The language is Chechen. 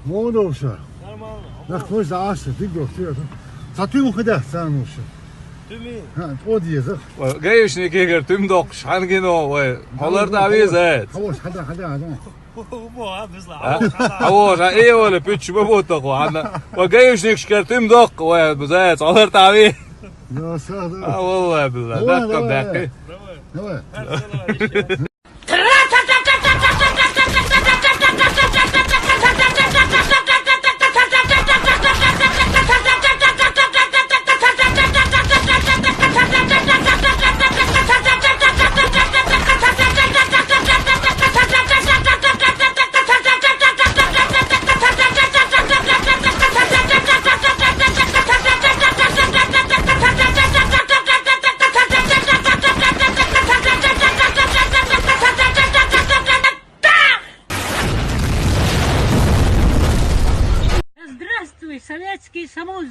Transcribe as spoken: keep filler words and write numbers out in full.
Модовша. Нормально. Нах, вож да аса, диг дохтир. Са туьм худа сануша. Туьми? Ха, о деза. Ва, гаишникигара туьм доккхуш, хьан гино, вай. Хьолар да веза. Хавош, хада, хада, хада. Бо, а, бизла. А? Хавош, а, э, вала, пуьччу ма бутта хо, хьан. Ва, гаишникашкара туьм доккха, вай, биза, хьолар да ве. Да, са, да. А, валла, билла, давай, даккха, давай, даккха. Давай. Давай. Здравствуй, Советский Союз!